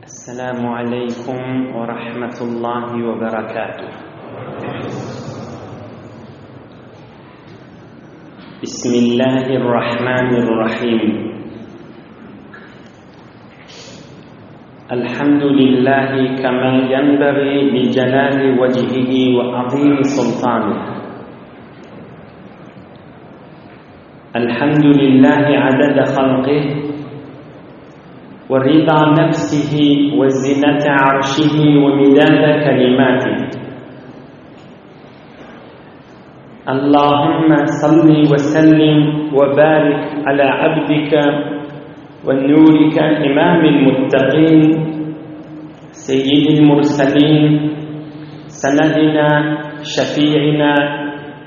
Esselamu aleýkum we rahmetullahi we berekatuh. Bismillahirrahmanirrahim. Elhamdülillahi kema yenbaghi li jalali wejhihi we azimi sultanih. Elhamdülillahi adada halqih we rida nefsihi we zinete arşihi we midade kelimatih. Allahümme salli we sellim we barik ala abdike we nurike imamil muttaqin seyyidil murselin senedina şefi'ina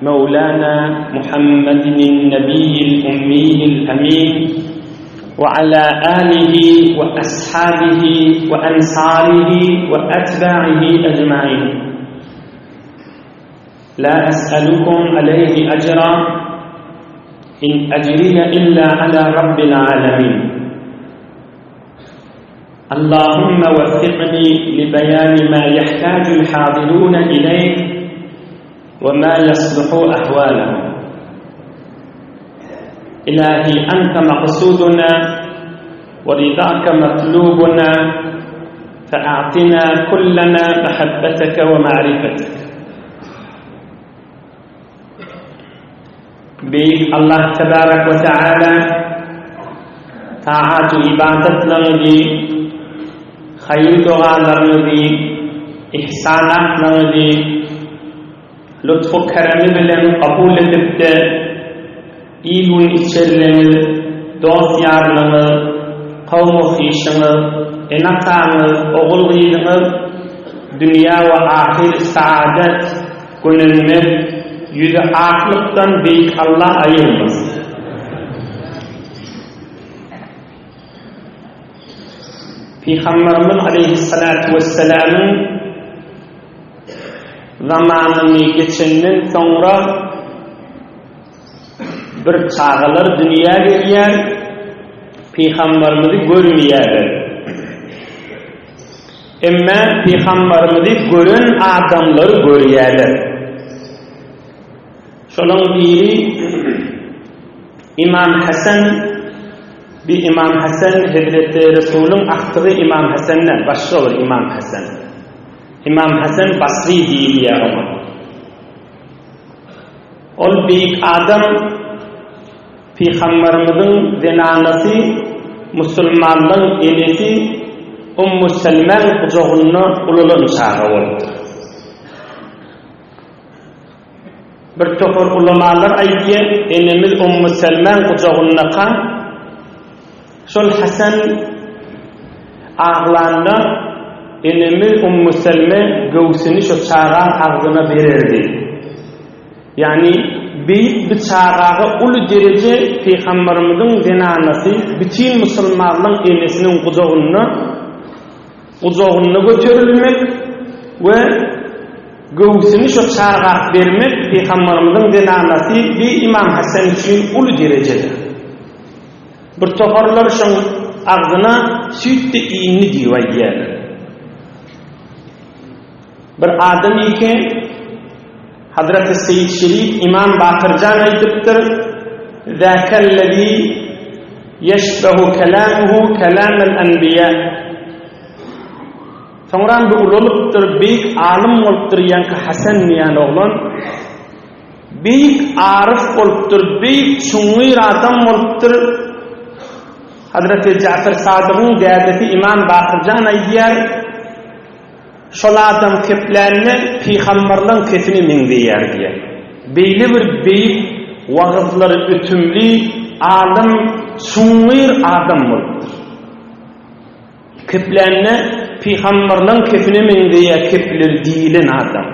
mevlana Muhammedin nebiyyil ummiyil emin ve ala alihi ve ashabihi ve ensarihi ve etba'ihi ecmain. La es'elukum aleyhi ecra in ecriye illa ala rabbil alemin. Allahümme veffikni li beyani ma yahtacul hadirune ileyh ve ma yasluhu ahvalehum. İlahi ente maksuduna ve ridake matlubuna fe'atina kullena mehabbeteke ve ma'rifetek. Beýik Allah tebarek we teala taat-u ibadatlaryňyzy, haýyr dogalaryňyzy, ihsanatlaryňyzy lutfu keremi bilen kabul edip-de, il-gün içeriňiz, dost-ýarlaryňyz, kowum-u hyşyňyz, ene-ataňyz, ogul-gyzyňyz dünýä we ahyr saadet gönenmez, ýüzi aklykdan Beýik Alla aýyrmasyn. Pygamberimiz aleýhissalatu wessalamyň zamanyny geçenden soňra bir çagalar dünýä gelýär, Pygamberimizi görmeýärler. Emma Pygamberimizi gören adamlar görýärler. Şolaň biri Imam Hasan bir Imam Hasan Hezreti Resulyň agtygy Imam Hasenden başga bir Imam Hasan. Imam Hasan Basri diýilýär oňa. Ol beýik adam Pygamberimiziň zenanasy, musulmanlaryň enesi Ummu Selmäň gujagynda ulalan çaga bolupdyr. Bir topar ulamalar aýdýar, enemiz Ummu Selmäň gujagyndaka şol Hasan aglanda enemiz Ummu Selme göwsüni şo çagaň agzyna bererdi. Ýagny beýik bir çagaga uly dereje Pygamberimiziň zenanasy bütin musulmanlaryň enesiniň gujagynda gujagynda göterilmek we göwsüni şo çaga bermek Pygamberimiziň zenanasy bi Imam Hasan üçin uly derejedir. Bir toparlar şoň agzyna süýt-de iýindi diýip aýdýarlar. Bir adam eke Hazreti Seýit Şerif Imam Bakyrjan aýdypdyr, Zäkellezî ýeşbehu kelâmuhu kelâmel enbiýâ. Soňram bu ulalypdyr, beýik alym bolupdyr ýaňky Hasan diýen oglan. Beýik aryf bolupdyr, beýik çuňňur adam bolupdyr. Hazreti Ja'far Sadygyň dädesi Imam Bakyrjan aýdýar, Şol adam keplände pygamberleň sesine meňzeýär diýýär. Beýle bir beýik wagyzlary ötümli, alym, çuňňur adam bolupdyr. Keplände pygamberleň sesine meňzeýär kepleri diýilen adam.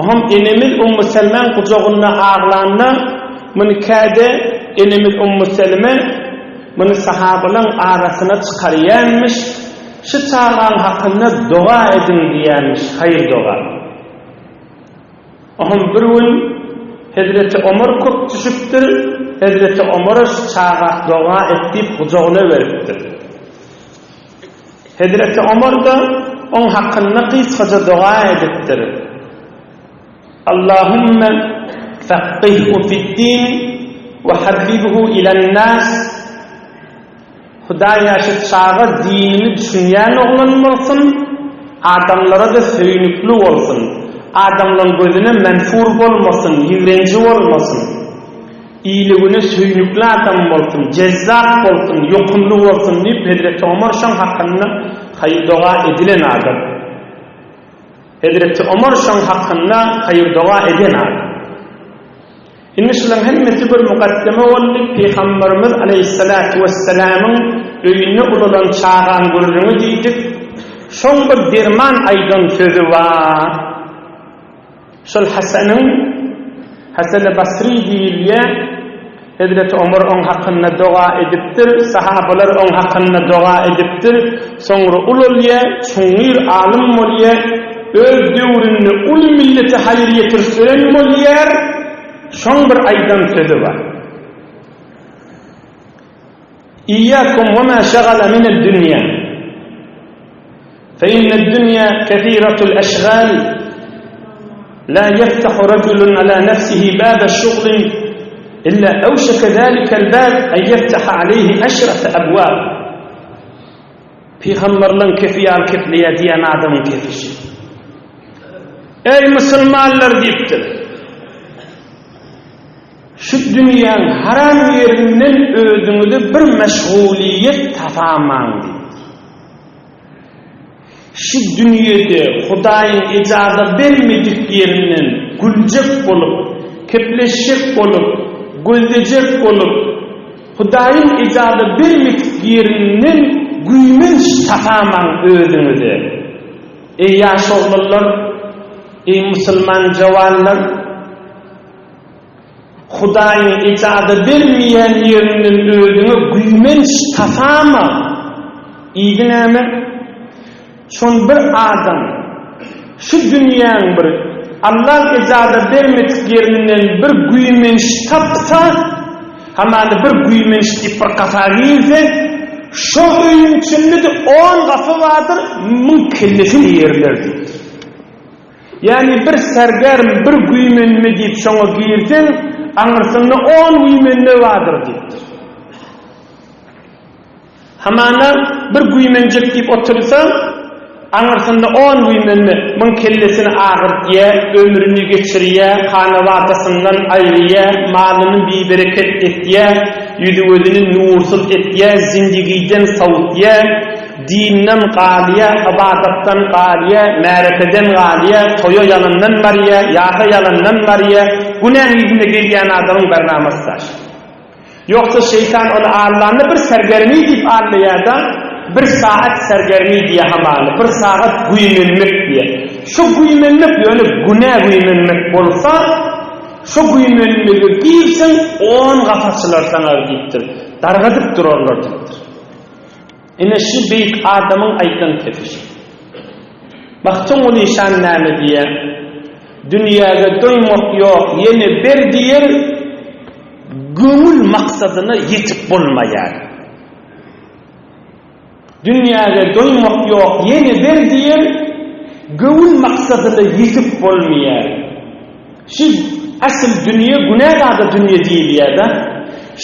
Oňam enemiz Ummu Selmäň gujagynda aglanda, muny käde enemiz Ummu Selme muny sahabalaň arasyna çykarýanmyş, Şu çagaň hakynda doga ediň diýýänmiş, haýyr doga. Oňam bir gün Hezreti Omar köp düşüpdir, Hezreti Omara şu çaga doga et diýip gujagyna beripdir. Hezreti Omar-da oň hakynda gysgaja doga edipdir. Allahümme fakkihhu fiddin we habbibhu ilen-nas Hudaý şu çaga dinini düşünýän oglan bolsun, adamlara-da söýnükli bolsun. Adamlaň gözüne menfur bolmasyn, ýigrenji bolmasyn. Ile-güne söýnükli adam bolsun, jezzap bolsun, ýokumly bolsun diýip, Hezreti Omar şoň hakynda haýyr-doga edilen adam. Hezreti Omar şoň hakynda haýyr-doga eden adam. Indi şularyň hemmesi bir mukaddeme boldy, Pygamberimiz aleýhissalatu wessalamyň öýünde ulalan çagaň gürrüňi diýdik. Şoň bir derman aýdan sözi bar. Şol Hasanyň, Hasan-y Basry diýilýär, Hezreti Omar oň hakynda doga edipdir, sahabalar oň hakynda doga edipdir, soňra ulalýar, çuňňur alym bolýar, öz döwründe uly millete haýyr ýetirip ölen bolýar, şoň bir aýdan sözi bar. Iýýakum we ma şagala mined dünýä. Fe inned dünýä kesiratul eşgal la ýeftahu rajulun ala nefsihi baba şuglin illa ewşeke zalikel bab en ýeftaha aleýhi aşrate abwab. Pygamberleň kefi ýaly kepleýär diýen adamyň kefi şi. Eý musulmanlar diýipdir. Şu dünýäň haram ýerinden özüňize bir meşgulyýet tapamaň diýipdir. Şu dünýede Hudaýyň ejaza bermedik ýerinden güljek bolup, kepleşjek bolup, gözlejek bolup, Hudaýyň ejaza bermedik ýerinden güýmenç tapamaň özüňize. Eý ýaş oglanlar, eý musulman jowanlar! Hudaýyň ejaza bermeýän ýerinden özüňe güýmenç tasama. Yzy näme? Şon bir adam şu dünýäň bir Allaň ejaza bermedik ýerinden bir güýmenç tapsa, hamana bir güýmenç diýip bir gapa girse, şo öýüň içinde-de on gapy bardyr, muň kellesini ýerler diýipdir. Ýagny bir sergerm, bir güýmenme diýip şoňa girseň, aňyrsynda on güýmenme bardyr diýipdir. Hamana bir güýmenjek diýip otursaň, aňyrsynda on güýmenme, muň kellesini agyrtýar, ömrüni geçirýär, hanabadasyndan aýyrýar, malyny bibereket etýär, ýüzi-gözüni nursyz etýär, zindigiden sowutýar. Dinden galýa, ybadatdan galýa, märekeden galýa, toýa ýalandan barýa, ýasa ýalandan barýa, günäň yzynda gezýän adamyň barnamasy daş. Ýogsa şeýtan ony allanda bir sergermi diýip allaýada, bir saat sergermi diýýä hamana, bir sagat güýmenmek diýýä. Şo güýmenmek ýöne günä güýmenmek bolsa, şo güýmenmege girseň on gapy açylar saňa diýipdir. Dargadyp durarlar diýipdir. Ine şu beýik adamyň aýdan sözi şu. Magtymguly işan näme diýýär? Dünýäge doýmak ýok, ýene ber diýer, göwün maksadyna ýetip bolmaýar. Dünýäge doýmak ýok, ýene ber diýer, göwün maksadyna ýetip bolmaýar. Şu asyl dünýe günä zada dünýe diýilýär-de.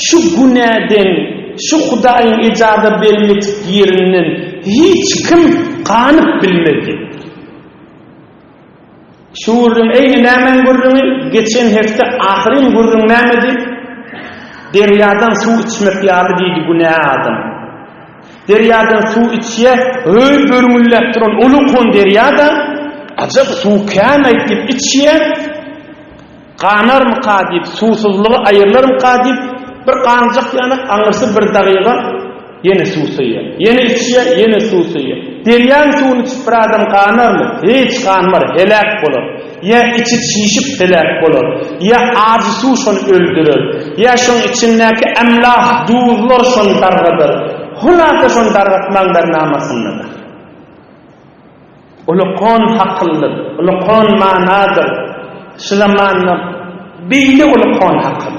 Şu günäden, şu Hudaýyň ejaza bermedik ýerinden hiç kim ganyp bilmez diýipdir. Şu gürrüň eýni nämäň gürrüňi? Geçen hepde ahyryn gürrüň nämedi? Derýadan suw içmek ýaly diýdi günä adam. Derýadan suw içýä, höý börňülläp duran uly-kon derýa-da, ajap suw kän-aýt diýip içýä, ganarmyka diýip, suwsuzlygy aýrylarmyka diýip, bir ganjak ýanak, aňyrsy bir dagyga ýene suwsaýar. Ýene içýä, ýene suwsaýar. Derýaň suwuny içip bir adam ganarmy? Hiç ganmar, heläk bolar. Ýa içi çişip heläk bolar, ýa ajy suw şony öldürer, ýa şoň içindäki emlah, duzlar şony dargadar. Hulasa şony dargatmagyň bernamasyndadyr. Ulkan hakyldyr, ulkan manadyr. Şu zamanda beýle ulkan hakyl.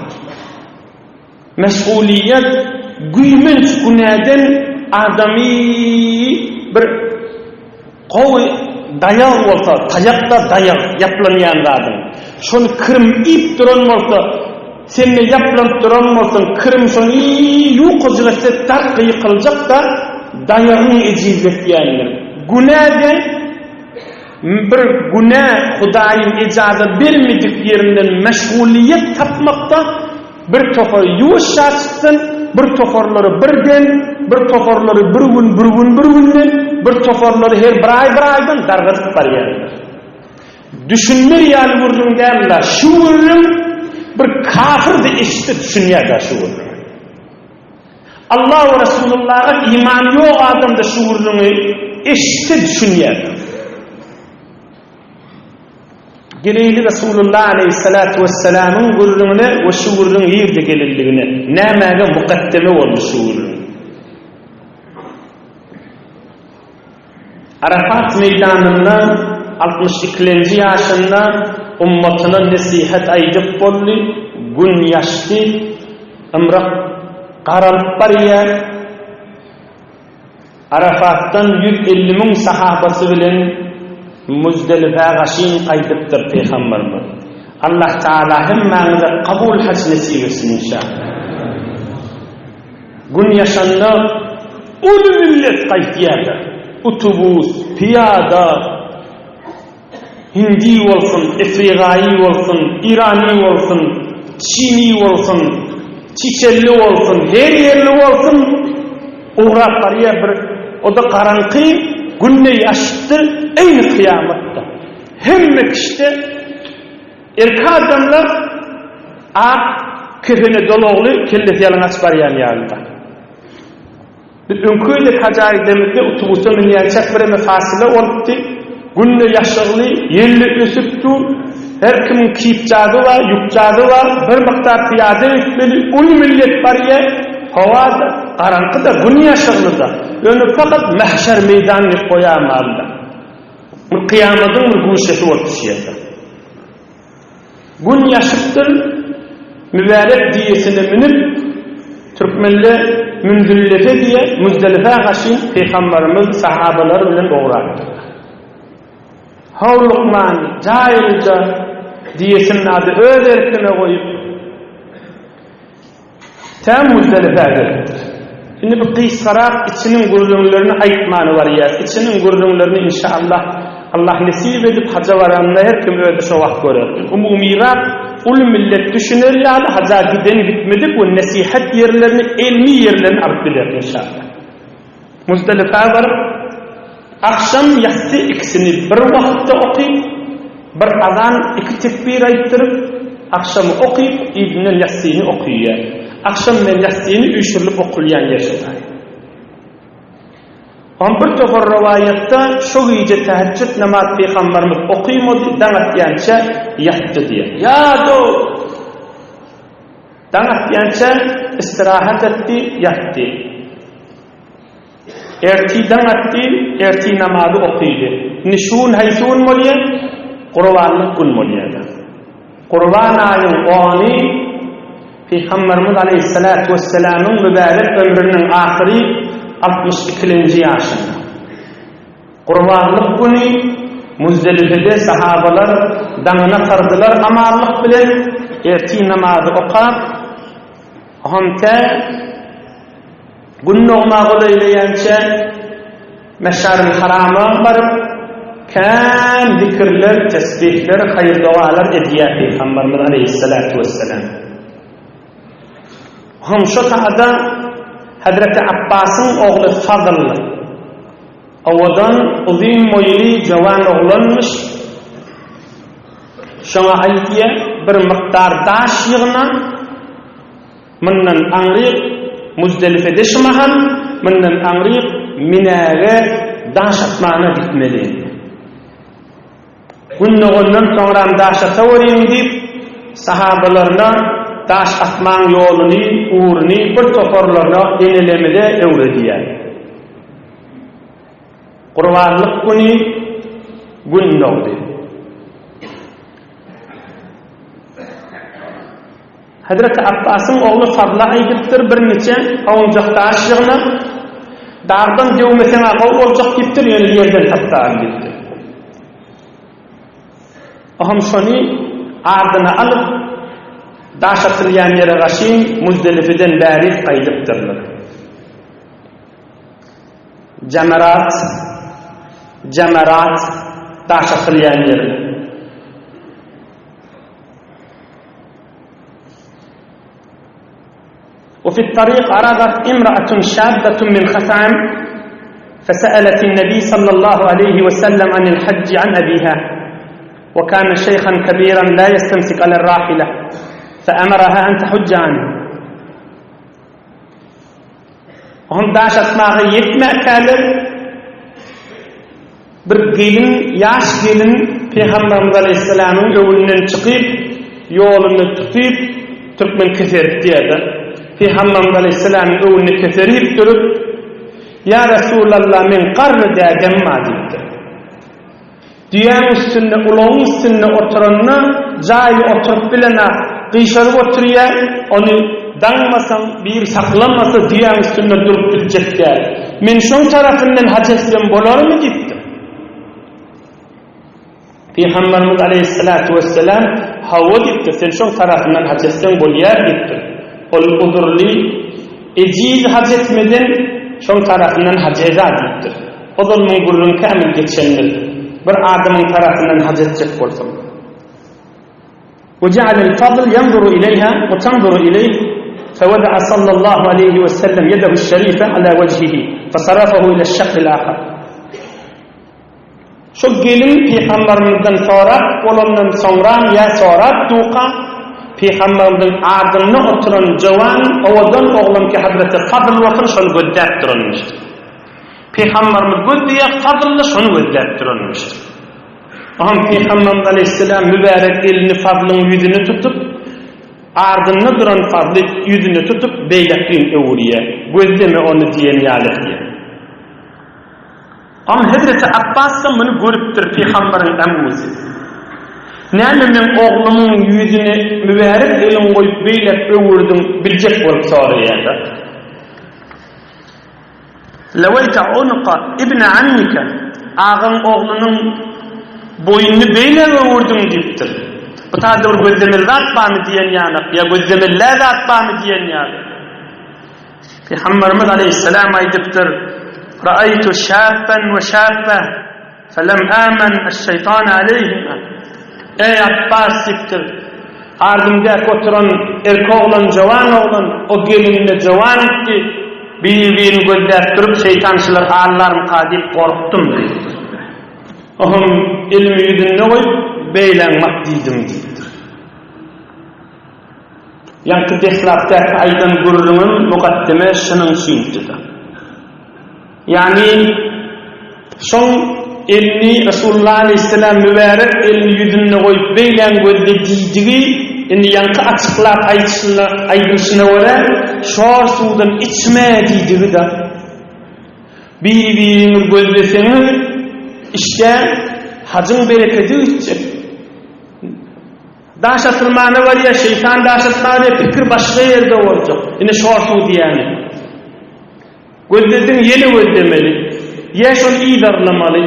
Meşgulyýet güýmenç günäden adamy. bir gowy daýag bolsa, taýak-da daýag, ýaplanýan zadyň. Şony kirim iýip duran bolsa, sende ýaplanyp duran bolsaň, kirim şony ýukajyk etse dartga ýykyljak-da, daýagyň ejizletýändir. Günä-de bir günä Hudaýyň ejaza bermedik ýerinden meşgulyýet tapmakda, Bir topary ýuwaşja çyksyn, bir toparlary birden, bir toparlary bir gün, bir gün, bir günden, bir toparlary her bir aý, bir aýdan dargadyp barýarlar. Düşünmer ýaly gürrüň däl-la, şu gürrüň bir kafir-de eşitse düşünýär-dä şu gürrüňi. Allah we Resulullaha imany ýok adam-da şu gürrüňi eşitse düşünýär. Geleýli Resulullah aleýhissalatu wessalamyň gürrüňine we şu gürrüň nirde gelindigine, nämäge mukaddeme boldy şu gürrüň. Arafat meýdanynda altmyş ikilenji ýaşynda ummatyna nesihat aýdyp boldy, gün ýaşdy, ymrak garalyp barýar. Arafatdan 150 müň sahabasy bilen Muzdelifä gaşyn gaýdypdyr Pygamberimiz. Allah Taala hemmäňize kabul haj nesip etsin inşallah. Gün ýaşanda uly millet gaýtýarlar. Utubus, pyýada, Hindi bolsun, efrigaýy bolsun, irany bolsun, çini bolsun, çiçelli bolsun, her ýerli bolsun, ugrap barýar bir, o-da garaňky, Gün-de ýaşypdyr, eýni kyýamatda. Hemme kişide erkek adamlar ak kefene dolagly, kellesi ýalaňaç barýan ýalyda. Biz öňki gezek haja gidemizde utubusa münýänçäk bireme fasyla bolupdy. Gün-de ýaşygly, ýel-de ösüp dur. Her kimiň kipjady bar, ýükjady bar. Bir mukdar pyýada gitmeli. Uly millet barýar. Howa-da, garaňky-da, gün ýaşygly-da. Ýöne pakat mähşer meýdany diýip goýaýmaly-da. Bir kyýamadyň bir guşesi bolup düşýär-de. Gün ýaşypdyr, mübärek düýesine münüp, türkmenler Münzüllefe diýe Müzdelifä gaşyn Pygambarymyz sahabalary bilen ugrapdyrlar. Howlukman, jaýlyja düýesiniň ady öz erkine goýup, Tä Muzdelifä gelipdir. Indi bu gysgarak içiniň gürrüňlerini aýtmany barýas. Içiniň gürrüňlerini inşallah Allah nesip edip haja baranda her kim özi şo wagt görer. Umumyrak uly millet düşüner ýaly haja giden gitmedik we nesihat ýerlerini elmi ýerlerini alyp biler inşallah. Muzdelifä baryp, agşam ýassy ikisini bir wagtda okyp, bir azan iki tekbir aýtdyryp, agşamy okyp, yzyndan ýassyny okyýar. Agşam bilen ýassyny üýşürilip okulýan ýer şu taý. On bir topar rowaýatda şo gije täheçjüt namaz pygambarymyz okymady, daň atýança ýatdy diýýär. Ýa-da Daň atýança istirahat etdi, ýatdy. Ertir daň atdy, ertir namazy okydy. Indi şu gün haýsy gün bolýar? Gurbanlyk gün bolýar. Gurban aýyň ony Pygamberimiz aleyhissalatu vesselamyň mübärek ömrüniň ahyry 62-nji ýaşynda. Gurbanlyk güni Muzdelifede sahabalar daňyny atardylar amanlyk bilen, ertir namazy okap, oňam tä Gün dogma golaýlaýança Meşaril Harama baryp, kän zikirler, tesbihler, haýyr-dogalar edýär Pygamberimiz aleýhissalatu wessalam. Oňam şo sada Hezreti Apbasyň ogly Fazl Owadan, uzyn boýly jawan oglanmyş. Şoňa aýdýa, bir mukdar daş ýygna, mundan aňryk Muzdelifede şu mahal, mundan aňryk Minäge daş atmana gitmeli. Gün dogandan soňram daş ataweriň diýip, sahabalaryna daş atmaň ýoluny, ugruny bir toparlaryna enelerimize öwredýär. Gurbanlyk güni Gün dogdy. Hezreti Abbasyň ogly Fadla aýdypdyr, birniçe owunjak daş ýygnap. Dagdan döwmeseň-ä gowy boljak diýipdir, ýöne ýerden tapdagyn diýipdir. Ohm şony ardyna alyp, daş atylýan ýere gaşyn Muzdelifeden bärik gaýdypdyrlar. Jemerat, Jemerat, daş atylýan ýer. وفي الطريق عرضت امرأة شابة من خثعم فسألت النبي صلى الله عليه وسلم عن الحج عن أبيها وكان شيخا كبيرا لا يستمسك على الراحلة فأمرها أن تحج عنه Oňa daş atmaga ýetmäkäler, bir gelin, ýaş gelin Pygamberimiz Aleýhissalamyň öňünden çykyp, ýoluny tutup, türkmen keserip diýýär-de. Pygamberimiz Aleýhissalamyň öňünde keserip durup, Ýa Resulallah, meň garry dädem bar diýipdir. Düýäň üstünde, ulagyň üstünde oturanda jaýly oturyp bilenok, gyşaryp oturýar, ony daňmasaň, biri saklamasa düýäň üstünde durup biljek däl. Men şoň tarapyndan haj etsem bolarmy diýipdir. Pygamberimiz aleýhissalatu wesselam, Hawa diýipdir, sen şoň tarapyndan haj etseň bolýar diýipdir. Ol uzurly, ejiz haj etmeden şoň tarapyndan haj eda diýipdir. Ozal muň gürrüň kämil geçendir. Bir adamyň tarapyndan haj etjek bolsaň. وجعل الفضل ينظر إليها وتنظر إليه فوضع صلى الله عليه وسلم يده الشريفة على وجهه فصرفه إلى الشق الآخر Şol gelin Pygambermizden sorap bolandan soňram ýa sorap duka, Pygamberimiziň ardynda oturan jowan, owadan oglan ki Hazreti Fadl bolsun şony gözläp duranmyş. Pygamberimiz gözleýär, Fadl-da şony gözläp duranmyş. Oňam Pygamberimiz aleýhissalam mübärek elini Fadlyň ýüzüne tutup, ardynda duran Fadly ýüzüne tutup beýlekgin öwürýär. Gözleme ony diýen ýaly edýär. Oňa hezreti Apbas-da muny görüpdir, pygamberiň ämmisi. Näme meň oglumyň ýüzüne mübärek eliňi goýup beýläk öwürdiň, biljek bolup soraýar-da. Leweýte unuka ibne ammike, agaň oglunyň boýnuny beýläk öwürdiň diýipdir. Bu taýda bir gözlemeli zat barmy diýen ýanak, ýa gözlemeli zat barmy diýen ýaly. Pygamberimiz aleýhissalam aýdypdyr, Ra'aýtu şabban we şabba, felem aman eş-şeýtan aleýhima. Eý Abbas diýipdir, ardymdaky oturan erkek oglan, jowan oglan, o gelin-de jowan etdi, bir-birini gözläp durup, şeýtan şular aldarmyka diýip gorkdum diýipdir. Ohm elimi ýüzünde goýup, beýläň mak diýdim diýipdir. Ýaňky deslapdaky aýdan gürrüňim mugaddeme şunuň üçindir. Ýagny şoň elini Resulullah aleýhissalam mübärek elini ýüzünde goýup beýläň gözde diýdigi indi ýaňky açyklap aýdyşyna aýdylyşyna görä şor suwdan içme diýdigi-de. Biri-biriňi gözleseňiz işdä hajyň berekedi gitjek. Daş atylmana barýar, şeýtan daş atmaga barýar, pikir başga ýerde boljak. Ine şor suw diýýäni. Gözlediň ýene gözlemeli. Ýa şony yzarlamaly.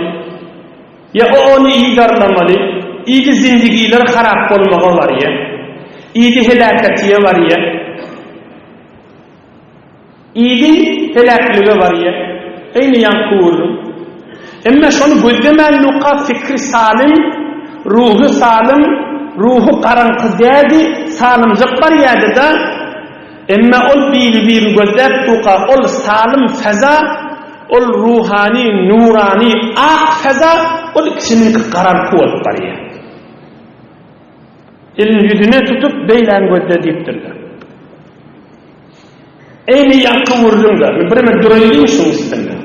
Ýa o ony yzarlamaly. Yzy zindigiler harap bolmaga barýar. Yzy heläketiýe barýar. Yzy heläklige barýar. Eýni ýaňky gürrüň. Emma şony gözlemän Luka fikri salym, ruhy salym, ruhy garaňky dädi, salymjak barýardy-da. Emma ol biri-birini gözläp durka, ol salym feza, ol ruhany, nurany, ak feza, ol ikisiniňki garaňky bolup barýar. Elini ýüzüne tutup, beýläni gözle diýipdirler. Eýni ýaňky gürrüňde, men bireme duraýyn şuň üstünde.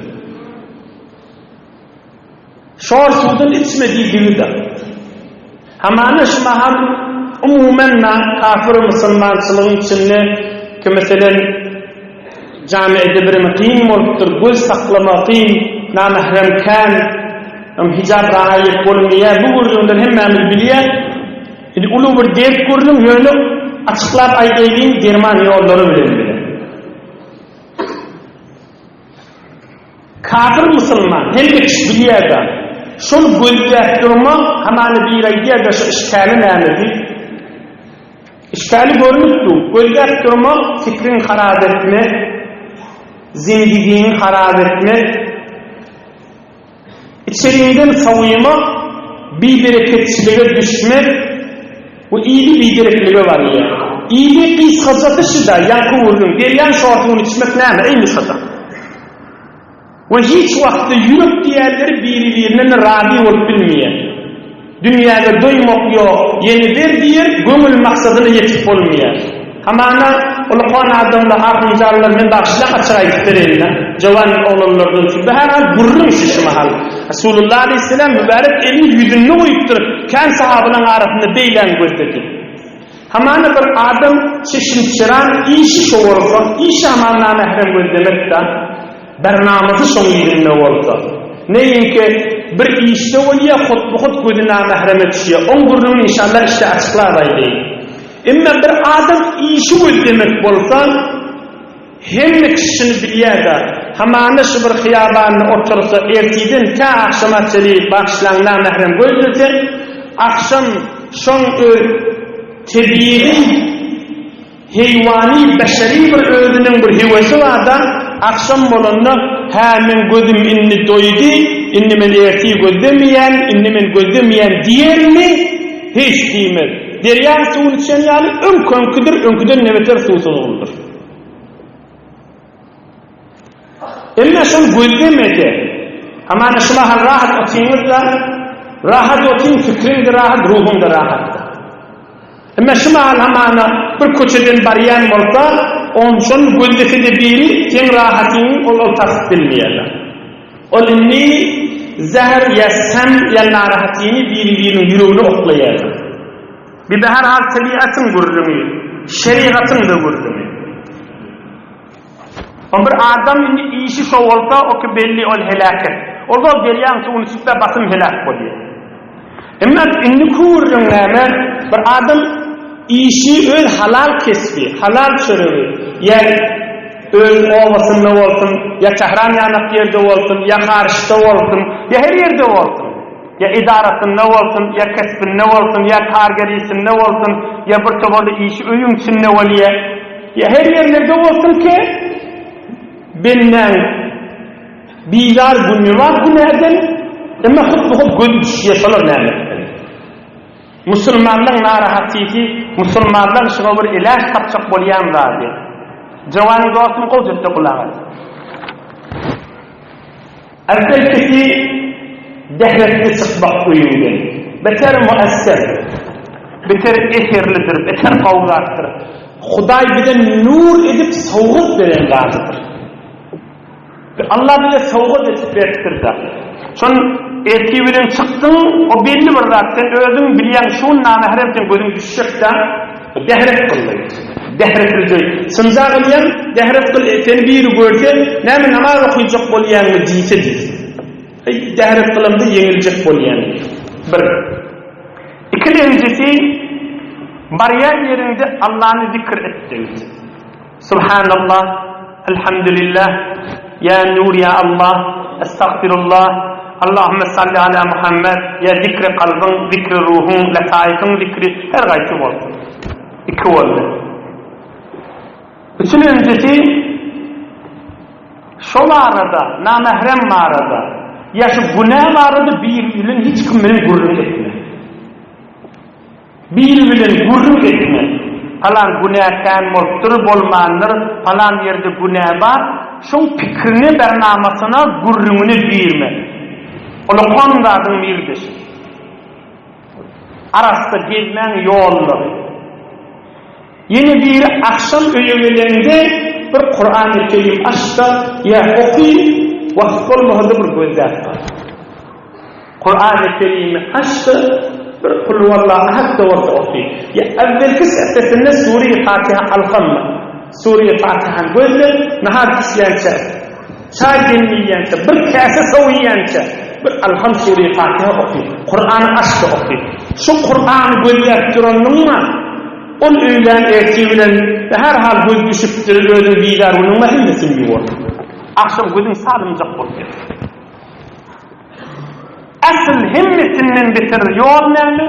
Şor suwdan içme diýdigi-de. Hamana şu mahal umuman na kafir musulmançylygyň içinde ki meselen jamiede bireme kyn bolupdyr, göz saklama kyn, namahrem kän, hijab raýat bolmaýar. Bu gürrüňden hemmämiz bilýär. Indi uly bir dert gürrüň, ýöne açyklap aýdaýlyň derman ýollary bilen bile. Kafir musulman, hemme kişi bilýär-de. Şol gözläp durmak, hamana biri aýdýar-da şu işgäli näme diýip. Işgäli görnüp dur. Gözläp durmak, fikriňi harap etmek, zindigiňi harap etmek, Içeriňden sowymak, bibereketçilige düşmek we yzy bidereklige barýar. Yzy gysgajasy şuda, ýaňky gürrüň, derýaň şor suwuny içmek näme, eý mysada? We hiç wagtda ýürek diýýänleri biri-birinden razy bolup bilmeýär. Dünýäde doýmak ýok, ýene ber diýer, göňül maksadyna ýetip bolmaýar. Hamana, ulukan adamlar, ahunjanlar, men bagyşlaň açyk aýdyp bereýin-dä, jowan oglanlardan şu bäherhal gürrüň şu şu mahal. Resulullah aleýhisselam mübärek elini ýüzünde goýupdyr, kän sahabalaň arasynda beýläň gözledi. Hamana bir adam çeşim-çyran işi şo bolsa, işi hamana namährem gözlemek-dä. Bernamasy şoň ýüzünde bolsa. Neýinki bir işde bolýa hotbuhot gözi namähreme düşýä. Oň gürrüňini inşallah işde açyklap aýdaýyn. Emma bir adam işi gözlemek bolsa hemme kişi şuny bilýäda. Hamana şu bir hyýabanda otursa ertiden tä agşama çeli bagyşlaň namährem gözlese agşam şoň öz tebigy Heýwany beşeri bir özüniň bir höwesi bar-da, agşam bolanda, Hä, meň gözüm indi doýdy, indi men ertir gözlemeýän, indi men gözlemeýän diýermi? Hiç diýmez. Derýaň suwuny içen ýaly öňki-öňküdir, öňküden-de beter suwsuzlygyndyr. Emma şol gözlemese, hamana şu mahal rahat otyňyz-da, rahat otyň, pikriň-de rahat, ruhuň-da rahatdyr. Emma şu mahal hamana bir köçeden barýan bolsa, onşon gözlese-de biri seň rahatyňy ol ol tapyp bilmeýär. Ol indi zäher ýa sem ýa narahatyny biri-biriniň ýüregine oklaýar. Bir bäherhal tebigatyň gürrüňi, şerigatyň-da gürrüňi. O bir adam indi işi şo bolsa, o ki belli ol heläket. Ol zol derýaň suwuny içip-de basym heläk bolýar. Emma indiki gürrüň näme? Bir adam işi öz halal kesbi, halal çöregi, ýa öz obasynda bolsun, ýa Tähran ýanak ýerde bolsun, ýa haryçda bolsun, ýa her ýerde bolsun, ýa edarasynda bolsun, ýa kesbinde bolsun, ýa kargerisinde bolsun, ýa bir toparly işi öýüň içinde bolýar, Ýa her ýerlerde bolsun ki, bendäň bizar güni bar günäden, emma hut-bu-hut gözi düşýär, şolar näme etmeli? Musulmanlaň narahatysy, musulmanlaň şuňa bir iläç tapjak bolýan zady. Jowan dostum gowja etde gulak as. Ertelkisi dähretli çykmak öýüňden. Beter muesser, beter eserlidir, beter gowy zatdyr. Hudaý bize nur edip sowgat beren zadydyr. Allah bize sowgat edip beripdir-de. Şon ertir bilen çykdyň, o belli bir zat, sen özüň bilýäň, şu gün namährem seň gözüň düşjek-de. Dähret kyldy. Dähret kyldy. Synja kylýan, dähret kyl, seni biri görse, näme namaz okyjak bolýaňmy diýse diýsin. Eý, dähret kylamda ýeňiljek bolýan diýsin. Bir. Ikilenjisi, barýan ýeriňde Allany zikr et diýdi. Subhanallah, Elhamdülillah, Ýa Nur Ýa Allah, Estagfirullah, Allahümme salli ala Muhammed, ýa zikri kalbyň, zikri ruhuň, letaýyfyň zikri, her gaýsy bolsun. Iki boldy. Üçünjisi, şo barada, namährem barada, ýa şu günä barada biri bilen hiç kim bilen gürrüň etme. Biri bilen gürrüň etme. Palan günä kän bolupdyr, bolmandyr, palan ýerde günä bar, şoň pikrine, bernamasyna, gürrüňine girme. Ol okan zadyň birdeşi. Arassa gezmäň ýollary. Ýene biri agşam öýe geleňde bir Kurany Kerim aç-da, ýa oky, wagt bolmasa-da bir gözläp gal. Kurany Kerimi aç-da, bir Kulhuwallahu ahad-da bolsa oky. Ýa äwwelki sähfesinde Sure-i Fatiha alhamma. Sure-i Fatihany gözle, nahar pişýänçä, çaý demleýänçä, bir käse suw iýýänçä, bir Alham Sure-i Fatiha oky. Kurany aç-da oky. Şu Kurany gözläp duranyňa, ol öýlän ertir bilen her hal göz düşüpdir, özüň bizar günüňe hemmesini ýuwar. Agşam gözüň salymjak bolup ýat. Asyl hemmesinden beter ýol näme?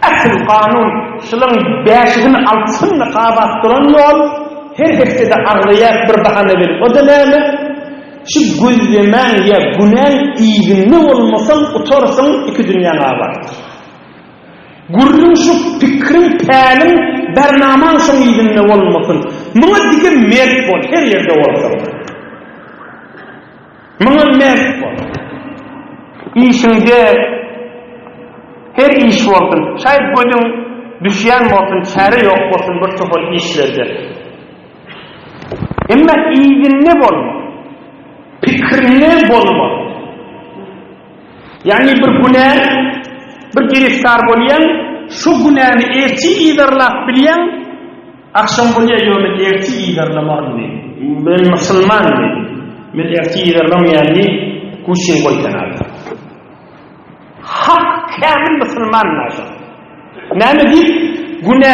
Asyl kanun şulaň bäşisini altysyny gabap duran ýol her hepdede agzaýas bir bahana berip o-da näme? Şu gözlemäň ýa günäň yzynda bolmasaň utarsyň iki dünýäň abatdyr. Gürrüň şu pikriň päliň bernamaň şoň yzynda bolmasyn. Muňa dige mert bol her ýerde bolsaň. Muňa mert bol. Işiňde her iş bolsun, şaýat gözüň düşýän bolsun, çäre ýok bolsun bir topar işlerde. Emma yzynda bolma. Pikirinde bolma. Ýagny bir günä bir giriftar bolýaň, şu günäni ertir yzarlap bilýäň, Agşam bolýa ýok men ertir yzarlamaryn diý. Men musulman diý. Men ertir yzarlamaýan diý. Guşyň goý kenarda. Hak kämil musulman naşa. Näme diýip günä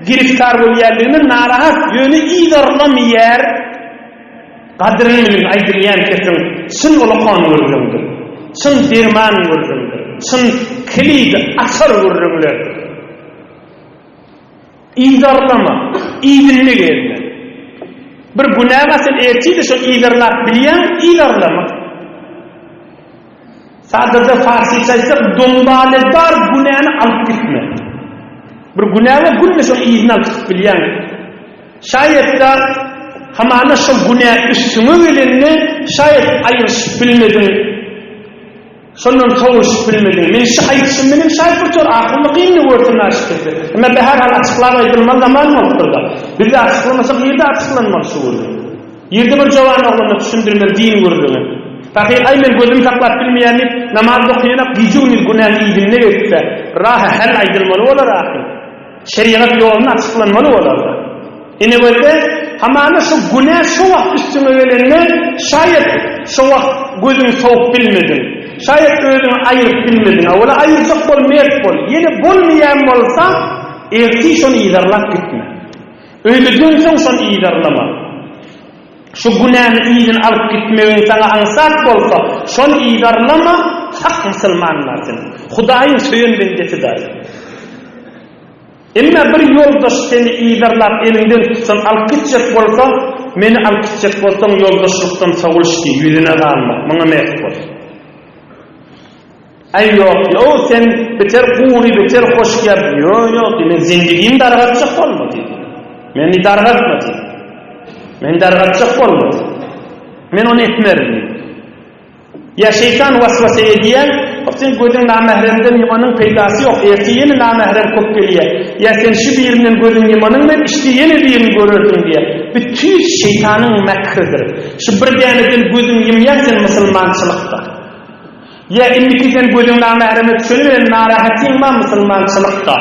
giriftar bolýanlygyna narahat, ýöne yzarlamaýar. Gadyryny biliň aýdylýan kesiň çyn ulakan gürrüňdir. Çyn derman gürrüňdir. Çyn kilidi açar gürrüňlerdir. Yzarlama, yzynda gezme. Bir günä bar, sen ertir-de şony yzarlap bilýäň, yzarlama. Sadaja farsyça aýtsak, dombaledar günäni alyp gitme. Bir günä bar, günde şoň yzyny alyp gidip bilýäň. Şaýat-da, hamana şo günä üstüňe gelende, şaýat aýryşyp bilmediň. Şondan sowulyşyp bilmediň. Men şu aýdyşym bilen şaýat bir tor ahundy kyndy görsün aşyk kese. Emma bäherhal açyklap aýdylmaly zaman bolupdyr-da. Bizde açyklamasak nirde açyklanmaly şu gürrüň. Ýerde bir jowan oglana düşündirmeli din gürrüňi. Pahyr aý men gözümi saklap bilmeýän diýip namaz okaýanak gije-gündiz günäň yzynda gezse, rahy hal aýdylmaly bolar ahyr. Şerigat ýoluny açyklanmaly bolar-da. Ine welde, hamana şu günä şo wagt üstüňe gelende, şaýat şo wagt gözüňi sowup bilmediň. Şaýat özüňi aýyryp bilmediň. Awala aýyrjak bol, mert bol. Ýene bolmaýan bolsa, ertir şony yzarlap gitme. Öýde dönseň şony yzarlama. Şu günäni yzyny alyp gitmegiň saňa aňsat bolsa, şony yzarlama, hak musulmanlar sen. Hudaýyň söýen bendesi daýy. Emma bir ýoldaş seni yzarlap eliňden tutsan alyp gitjek bolsa, meni alyp gitjek bolsaň ýoldaşlykdan sowulyş diý, ýüzüne galma, muňa mert bol. Aý ýok, ýow sen beter gury, beter hoş gep, ýo ýok diý, men zendigimi dargatjak bolma diý. Meni dargatma diý. Meni dargatjak bolma diý. Men ony etmerin diý. Ýa şeýtan waswasa edýär, Hop sen gözüň namähremden ýumanyň peýdasy ýok, ertir ýene namährem köp gelýär. Ýa sen şu birinden gözüň ýumanyň bilen içde ýene birini görersiň diýýär. Bu tüýs şeýtanyň mäkridir. Şu bir däneden gözüň ýumýaň sen musulmançylykda. Ýa indiki sen gözüň namähreme düşeni bilen narahatyň bar musulmançylykda.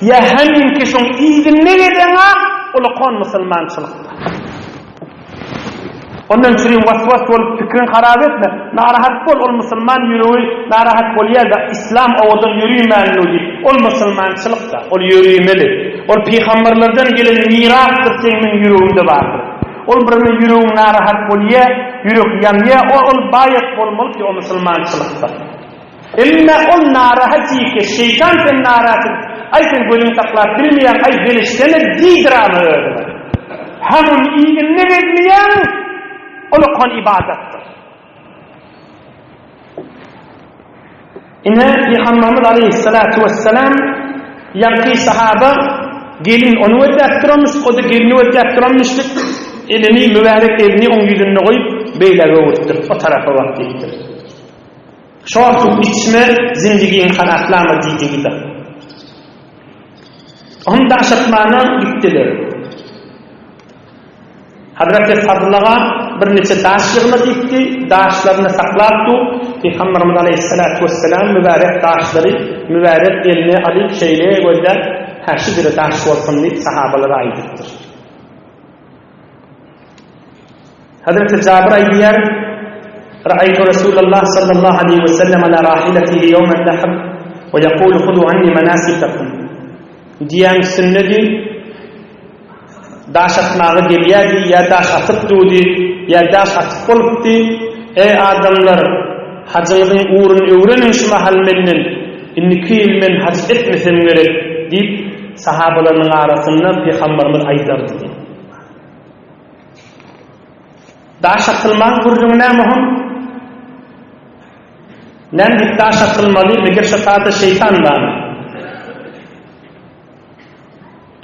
Ýa heminki şoň yzynda gezeňa ulakan musulmançylykda. Ondan çürim was-was bolup pikriň harap etme. Narahat bol, ol musulman ýüregi narahat bolýar-da, islam owadan ýöriýmänlu diýip. Ol musulmançylyk-da, ol ýöriýmeli. Ol pygamberlerden gelen mirasdyr seň meň ýüregimde bardyr. Ol birine ýüregiň narahat bolýar, ýürek ýanýar, ol ol baýat bolmaly ki o musulmançylykda. Emma ol narahat diýke, şeýtan seni narahat edip, aý sen gözüňi saklap bilmeýäň, aý gelişsene diýdirama özüňe. Hamun yzynda gezmeýäň, ol okan ybadatdyr. Ine, Pygamberimiz aleýhissalatu wessalam ýaňky sahaba gelin ony gözläp duranmyş, o-da gelini gözläp duranmyşdyk. Elini, mübärek elini oň ýüzünde goýup, beýläge öwüripdir, o tarapa bak diýipdir. Şor suw içme, zindigiňi haraplama diýdigi-de. Oňam daş atmana gitdiler. Hazreti Fazlaga birniçe daş ýygna diýipdi, daşlaryny saklap dur. Pygamberimiz aleýhissalatu wesselam mübärek daşlary mübärek eline alyp şeýle gözläp, hä şu biri daş bolsun diýip sahabalara aýdypdyr. Hazreti Jabir aýdýar, Ra'aýtu Resulallah sallallahu aleýhi we sellem ala rahilatihi ýawman nahr we ýekulu huzu anni manasikakum. Diýen üstündedi. Daş atmaga gelýärdi, ýa daş atyp durdy, ýa daş atyp bolupdy. Eý, adamlar! Hajyňyzyň ugruny öwreniň şu mahal menden, indiki ýyl men haj etmesem gerek diýip, sahabalarynyň arasynda pygamberimiz aýdardy diýip. Daş atylmaň gürrüňi näme hom? Näme diýip daş atylmaly, meger şo taýda şeýtan barmy?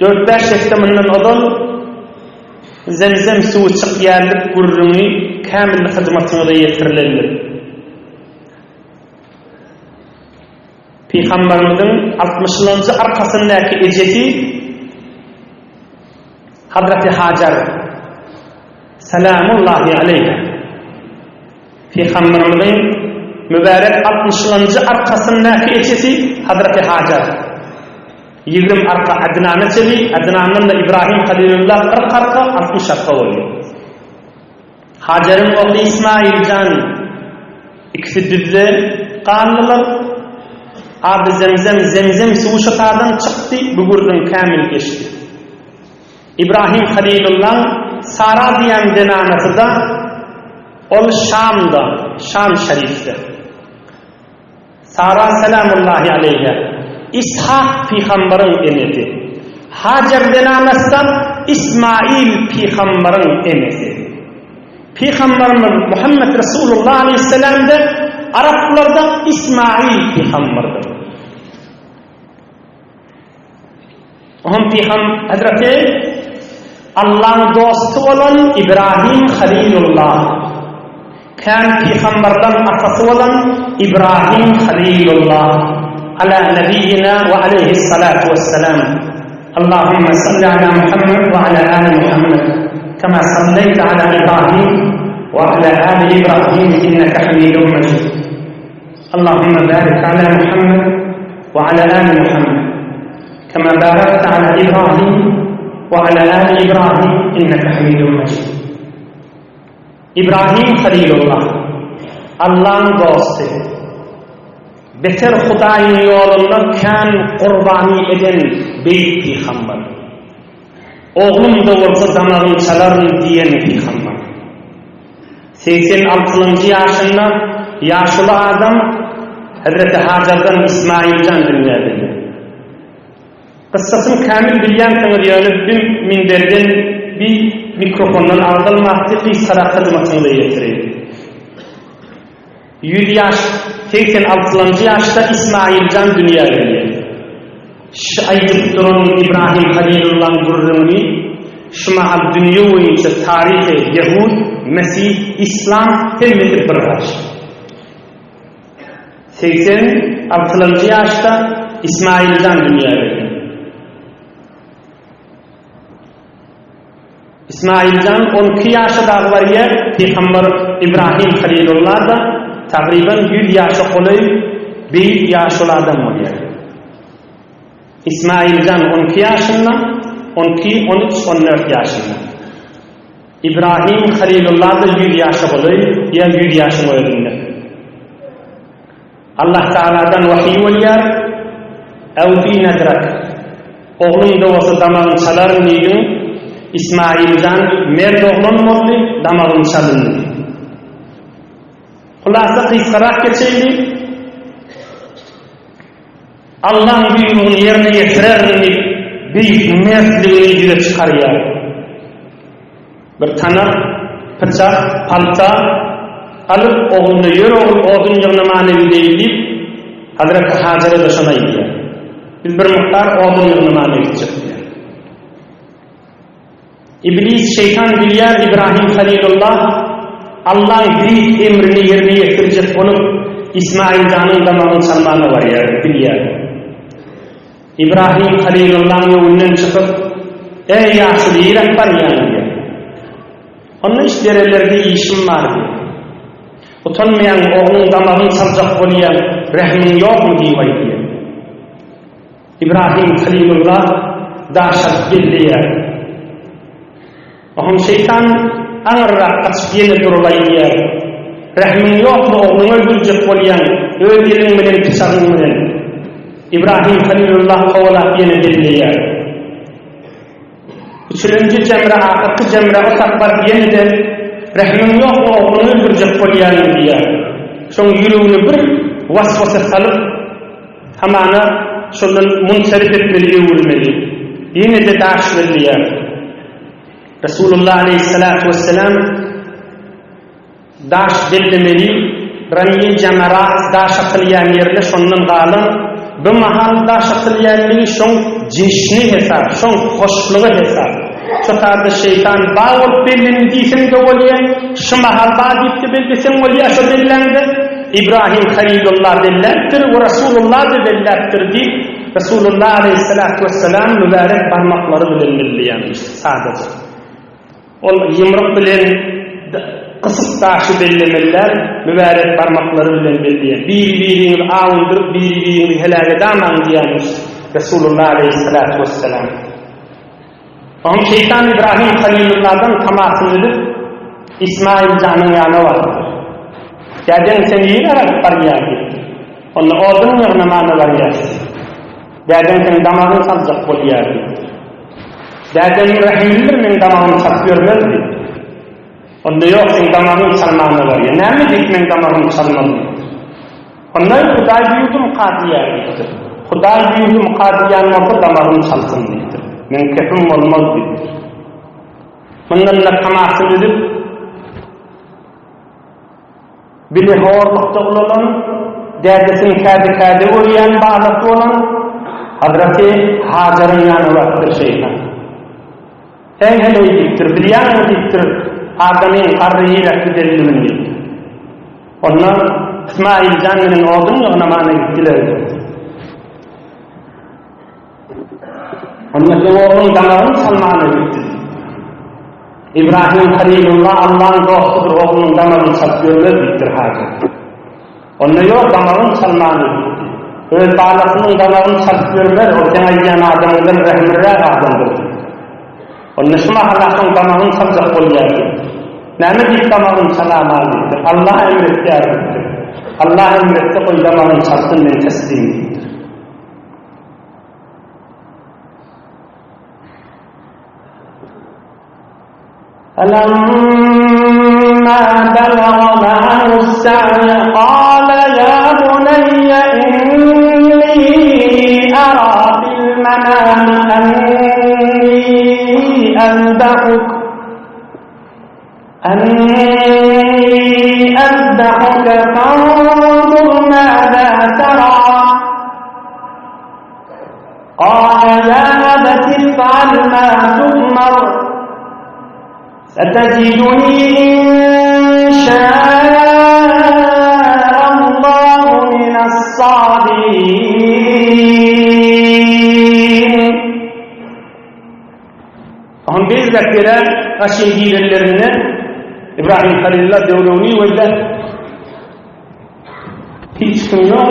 Dört-bäş hepde mundan ozal Zemzem suwy çykýarlyk gürrüňi kämil hyzmatyňyza ýetirilendir. Pygamberimiziň altmyşynjy arkasyndaky ejesi Hazreti Hajar Salamullahi aleýha Pygamberimiziň mübärek altmyşynjy arkasyndaky ejesi Hazreti Hajar 20 arka Adnana çenli, Adnandan-da Ibrahim Halilullah 40 arka, 60 arka bolýar. Hajaryň ogly Ismail jan ikisi düzde galdylar. Aby Zemzem, Zemzem suwy şypadan çykdy, bu gürrüň kämil geçdi. Ibrahim Halilullaň Sara diýen zenanasy-da ol Şamda, Şam şerifde. Sara selamullahi aleýha, Ishak pygambaryň enesi. Hajer zenanasy-da Ismail pygambaryň enesi. Pygambarymyz Muhammet Resulullah aleýhisselam-da araplarda Ismail pygambardyr. Oňam pygam Hazreti Allaň dosty bolan Ibrahim Halilullah. Kän pygambarlaň atasy bolan Ibrahim Halilullah. Ala nebiýina we aleýhissalatu wessalam. Allahumma salli ala Muhammed we ala ali Muhammed. Kema salleýte ala Ibrahim we ala ali Ibrahim inneke hamidun mejid. Allahumma barik ala Muhammed we ala ali Muhammed. Kema barakte ala Ibrahim we ala ali Ibrahim inneke hamidun mejid. Ibrahim Halilullah, Allaň dosty. Beter Hudaýyň ýolunda kän gurbany eden beýik pygamber. Oglum-da bolsa damagyny çalaryn diýen pygamber. Segsen altynjy ýaşynda ýaşuly adam Hezreti Hajardan Ismailjan dünýä gelýär. Kyssasyny kämil bilýänsiňiz ýöne bi minberden bi mikrofondan agzalmapdy gysgarak hyzmatyňyza ýetireýin. Ýüz ýaş, segsen altylanjy ýaşda Ismailjan dünýä gelýär. Şu aýdyp duran Ibrahim Halilullaň gürrüňini şu mahal dünýe boýunça taryhy ýehud, mesih, islam hemmesi bir gaç. Segsen altylanjy ýaşda Ismailjan dünýä gelýär. Ismailjan 12 ýaşa dagy barýar, pygamber Ibrahim Halilullah-da tagryban 100 ýaşa golaý beýik ýaşuly adam bolýar. Ismailjan 12 ýaşynda, 12, 13, 14 ýaşynda. Ibrahim Halilullah-da 100 ýaşa golaý ýa 100 ýaşyň özünde. Allah Tagaladan wahyý bolýar, Awfi nadrak, Ogluň-da bolsa damagyny çalaryn diýdiň, Ismail jan mert oglan boldy, damagyny çalyndy. Hulasa gysgarak geçeýli. Allaň buýrugyny ýerine ýetirerin diýip, beýik mertligini ýüze çykarýar. Bir tanak, pyçak, palta alyp, ogluna ýör ogul, odun ýygnamana gideýin diýip, Hazreti Hajara-da şony aýdýar. Biz bir mukdar odun ýygnamana gitjek diýýär. Iblis şeýtan bilýär Ibrahim Halilullah Allaň beýik emrini ýerine ýetirjek bolup Ismail janyň damagyny çalmaga barýar bilýär. Ibrahim Halilullaň öňünden çykyp, Eý ýaşuly niräk barýaň diýýär. Onda iş derelerde işim bar diýýär. Utanmaýaň ogluň damagyny çaljak bolýaň rehimiň ýokmy diýip aýdýar. Ibrahim Halilullah daş alyp belleýär. Oňam şeýtan aňyrrak gaçyp ýene durup aýdýar, Rähmiň ýokmy, ogluňy öldürjek bolýaň, öz eliň bilen, pyçagyň bilen. Ibrahim Halilullah kowalap ýene belleýär. Üçülenji jemre, ahyrky jemre o tak baryp ýene-de Rehimiň ýokmy, ogluňy öldürjek bolýaň diýýär. Şoň ýüregine bir waswasa salyp, hamana şondan munsarif etmeli, öwürmeli. Ýene-de daş belleýär. Resulullah aleýhissalatu wesselam Daş bellemeli, Ramýe Jamarat daş atylýan ýerine şondan galan, bu mahal daş atylýanlygy şoň jeşni hesap, şoň hoşlugy hesap. Şo taýda şeýtan ba bolup bellendi diýseň-de bolýa, şu mahal ba diýip-de belleseň bolýa şo belläňde, Ibrahim Halilullah belläpdir we Rasulullah-da belläpdir diýip, Rasulullah aleýhissalatu wessalam mübärek barmaklary bilen belleýänmiş sadaja. Ol ýumruk bilen gysyp daşy bellemeli däl, mübärek barmaklary bilen belleýär. Biri-biriňizi awundyryp, biri-biriňizi heläk edamaň diýýärmiş Resulullah aleýhissalatu wessalam. Oňa şeýtan Ibrahim Halilullahdan tamasyny edip, Ismail janyň ýanyna barypdyr. Dädeň sen nirä alyp barýar diýipdir. Onda odun ýygnamana barýarys. Dädeň seň damagyňy saljak bolýar diýipdir. Dädem rehimlidir meň damagymy çalyp ýörmez diýipdir. Onda ýok seň damagyňy çalmana barýa. Näme diýip meň damagymy çalmaly diýipdir. Onda Hudaý buýurdymyka diýýär diýipdir. Hudaý buýurdymyka diýýän bolsa damagymy çalsyn diýipdir. Meň kepim bolmaz diýipdir. Mundan-da tamasyny üzüp, Bile horlukda ulalan, dädesini kädi-kädi görýän balasy bolan Hazreti Hajaryň ýanyna barypdyr şeýtan. Eý, heleý diýipdir, bilýäňmi diýipdir, adamyň garry ýerek gidenligini diýipdir. Onda Ysmaýyl jan bilen odun ýygnamana gitdiler diýipdir. Onda seň ogluň damagyny çalmana gitdi. Ibrahim Halilullah Allaň dostudyr, oglunyň damagyny çalyp ýörmez diýipdir Hajar. Onda ýok, damagyny çalmana gitdi. Öz balasynyň damagyny çalyp ýörmez, ol seň aýdýan adamyňdan rehimliräk adamdyr diýipdir. Onda şu mahal ahyň damagyny çaljak bolýar diýipdir. Näme diýip damagyny çalama diýipdir. Allah emretýär diýipdir. Allah emretse goý damagyny çalsyn men teslim diýipdir. فلما بلغ معه السعي قال يا بني إني أرى في المنام أني أذبحك أني أذبحك فانظر ماذا ترى قال يا أبت افعل ما تؤمر ستجدني إن شاء الله من الصابرين Onuň bezgek ýere gaşyn girenlerinde Ibrahim Halilullah döwrüni gözläp hiç kim ýok.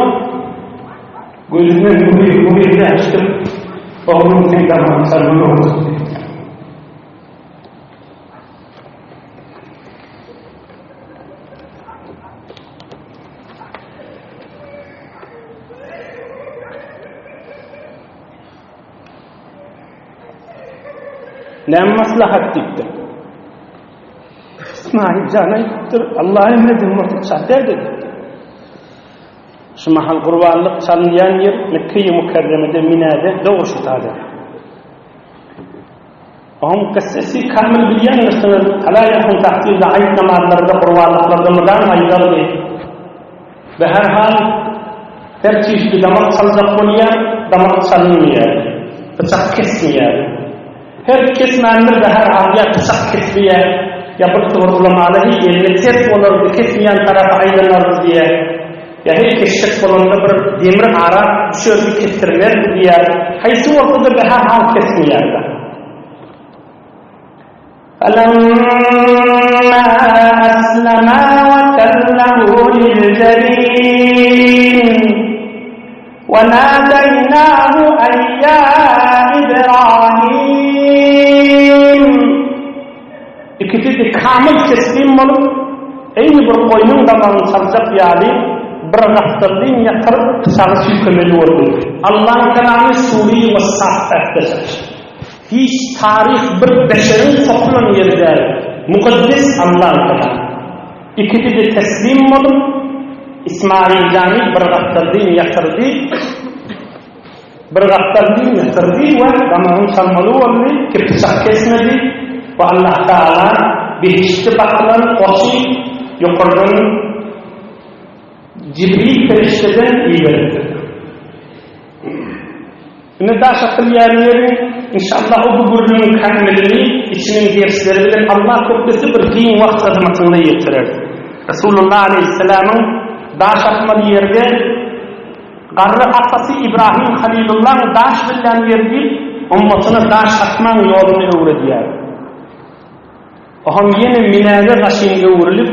Gözünden nury nury açdyp, oglum sen damam salma olsun. Näme maslahat diýipdir. Ismail jan aýdypdyr, Allah emredin bolsa çal däde diýipdir. Şu mahal gurbanlyk çalynýan ýer Mekge-i Mükerremede Minäde dogry şu taýda. Onuň kyssasy kamil bilýändirsiňiz, Ala ýakyn tahsilde aýt namazlarda, gurbanlyklarda mydam aýdardy. Be her hal, her çişli damak çaljak bolýar, damak çalynmaýar. Pyçak kesmeýär. Her kesmändir be her hal ýa pyçak kesmeýär, ýa bir towar ulamala heý eline ters bolardy, kesmeýän tarapa aýlanardy diýýär. Ýa heý kesjek bolanda bir demir ara düşerdi, kesdirmezdi diýýär. Haýsy bolsa-da be her hal kesmeýär-de. فَلَمَّا أَسْلَمَا وَتَلَّهُ لِلْجَبِينِ وَنَادَيْنَاهُ أَنْ يَا إِبْرَاهِيمُ Ikisi-de kamyl teslim bolup, eýni bir goýnuň damagyny çaljak ýaly, bir gapdallyň ýatyryp, pyçagy süýkemeli boldy. Allaň kelamy Suri we Saffatda çykyşdy. Hiç taryh bir beşeriň sokulan ýeri däl. Mukaddes Allaň kelamy. Ikisi-de teslim bolup, Ismaýyljany bir gapdaldan ýatyrdy. Bir gapdaldan ýatyrdy we damagyny çalmaly boldy ki, pyçak kesmedi we Allah Tagala behiştde bakylan goçy ýokardan Jibril perişdeden iberipdir. Ine daş atylýan ýeri, inşallah bu gürrüňiň kämilini içiniň dersleri bilen Allah köplese bir giň wagt hyzmatyňyza ýetirer. Resulullah aleýhissalamyň daş atmaly ýerde garry atasy Ibrahim Halilullaň daş billän ýeri diýip, ummatyna daş atmaň ýoluny öwredýär. Oham ýene minäge gaşyn öwrülip,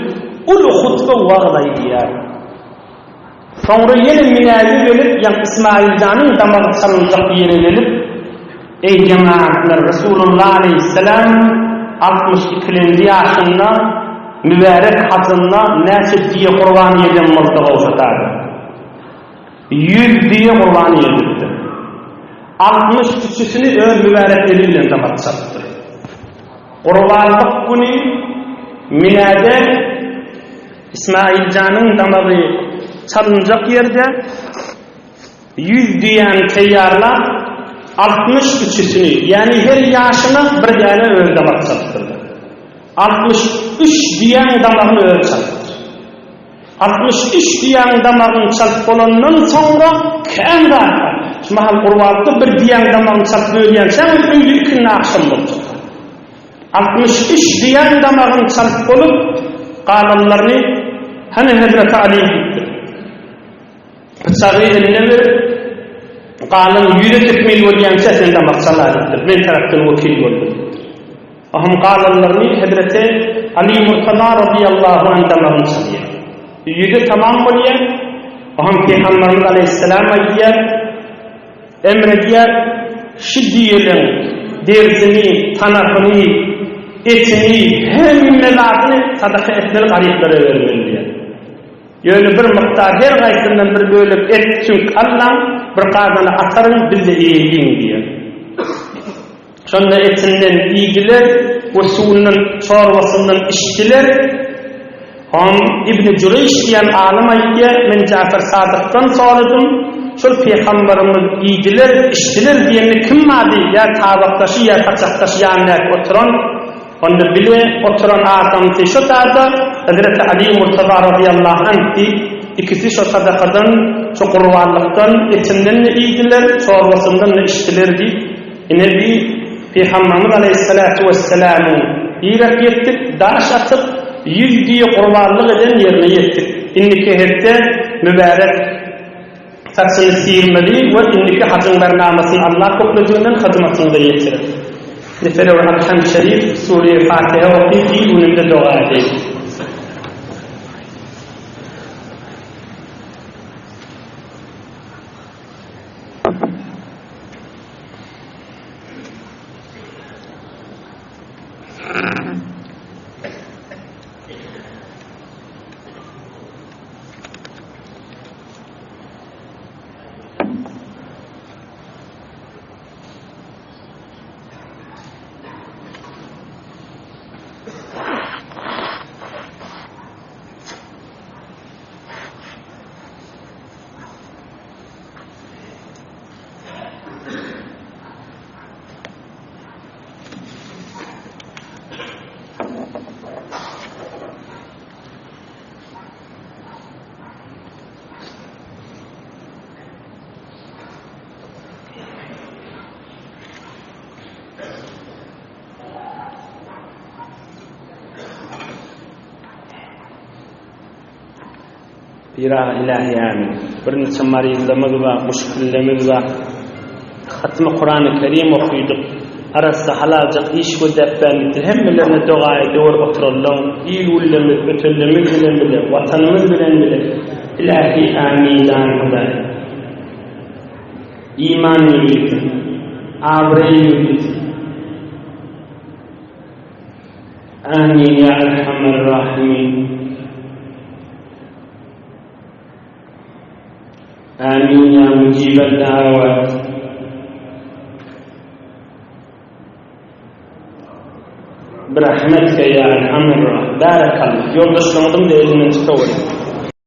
uly hutba wagyz aýdýar. Soňra ýene minäge gelip, ýaňky Ismaýyljanyň damagy çalynjak ýere gelip, Eý, jemagatlar, Resulullah aleýhissalam altmyş ikilenji ýaşynda mübärek hajynda näçe düýe gurban eden bolsa gowşatardy. Ýüz düýe gurban edipdir. Altmyş üçüsini öz mübärek eli bilen damak çalypdyr. Gurbanlyk güni Minäde Ismaýyljanyň damagy çalynjak ýerde ýüz düýäni taýýarlap, 60 üçüsini, ýagny her ýaşyna bir däne özi damak çalypdyrlar. 63 düýäň damagyny özi çalypdyr. 63 düýäň damagyny çalyp bolandan soňra kän zat bar. Şu mahal gurbanlykda bir düýäň damagyny çalyp bölýänçäň öýle ikindi agşam boljak. 63 düýäň damagyny çalyp bolup, galanlaryny hany Hezreti Ali diýipdir. Pyçagy eline berip, galan ýüze tekmil bolýança sen damak çala diýipdir. Men tarapdan wekil boldum diýipdir. Ohm galanlaryny Hezreti Ali Murtaza razyýallahu anh damagyny çalýar. Ýüzi tamam bolýar. Ohm Pygamberimiz aleýhissalam aýdýar, emr edýär, şu düýeleň derisini, tanapyny, etini, hemme zadyny sadaka etmeli, garyplara bermeli diýýär. Ýöne bir mukdar her gaýsyndan bir bölek et, süňk almaň, bir gazana ataryň, biz-de iýeýliň diýýär. Şonda etinden iýdiler we suwundan, çorbasyndan içdiler. Hom Ibn Jureýş diýen alym aýdýar, Men Jafar Sadykdan soradym, şol pygamberimiz iýdiler, içdiler diýende kim bardy, ýa tabakdaşy, ýa saçakdaşy ýanyndaky oturan? Onda bile oturan adamsy şo zada Hezreti Ali Murtaza razyýallahu anhdy, ikisi şo sadakadan, şo gurbanlykdan etinden-de iýdiler, çorbasyndan-da içdiler diýip, ine bi Pygamberimiz aleýhissalatu wessalamyň irek ýetdik, daş atyp, ýüz düýe gurbanlyk eden ýerine ýetdik. Indiki hepde mübärek Saçyny sirmeli we indiki hajyň bernamasyny Allah köklejiginden hyzmatyňyza ýetirer. Nefere we Alham Şerif Sure-i Fatiha okyp il gününde doga edeýin. Bira ilahi amin. Birniçe maryzlarymyz bar, muşkillerimiz bar. Hatmy Kurany Kerim okydyk. Arassa halaljak iş gözläp bändikdir. Hemmelerine doga ediwer oturallyň. Il-günlerimiz, ötenlerimiz bilen bile, Watanymyz bilen bile. Ilahi amin jan Hudaý. Iman ýörütsin. Abraý ýörütsin. Amin ya Erhamer Rahimin. Amin ya Mujibel Dawat. Birahmetke ýa erhamer Bärekallah. Ýoldaşlaryňyzyň-da elinden tutaweriň.